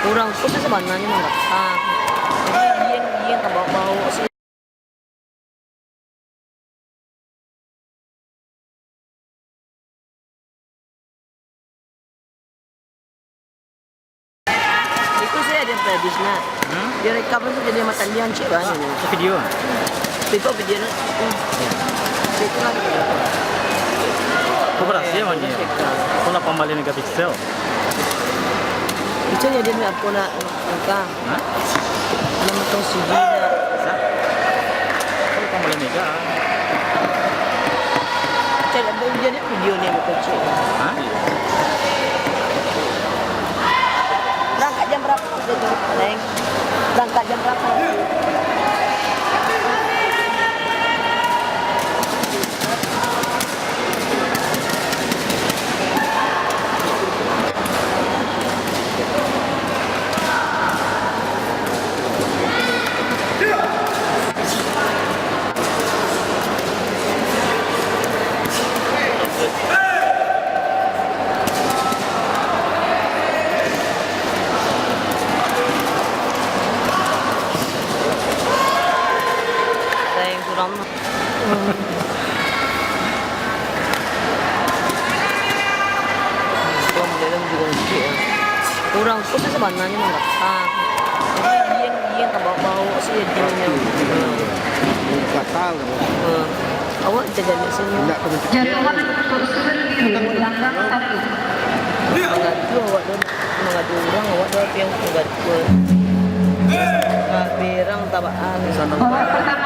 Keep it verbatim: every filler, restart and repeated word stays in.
Urang tu sabananyo mandatang. Jadi, yen, yen ka bawok-bawok si Iko sajo ado yang habis nak. Hmm? Dia rekam tu jadi matan dia ancik banyak. Itu video ah? Itu video nak. Itu lah. Kau berhasil man dia. Kau lapan baleh megapiksel. Itu jadi nak apa nak? Entah. Hah? Nama kau sigi nak? Sa? Kau lapan baleh mega. Cari apa jadi video ni, bukan cik. Hah? Berangkat jam berapa tu, Neng? Berangkat jam berapa? Sayang surang. Urang tu sabananyo mandatang. Jadi, yen, yen ka bawok-bawok si jadinyo. Batal. Eh, awak bisa jadi sini. Indak ka. Jatuhan untuk Sudan Biru, langkah satu. Mangadu awak tu, mangadu urang, awak tu yang mangadu. Berang tabaan. Babak pertama.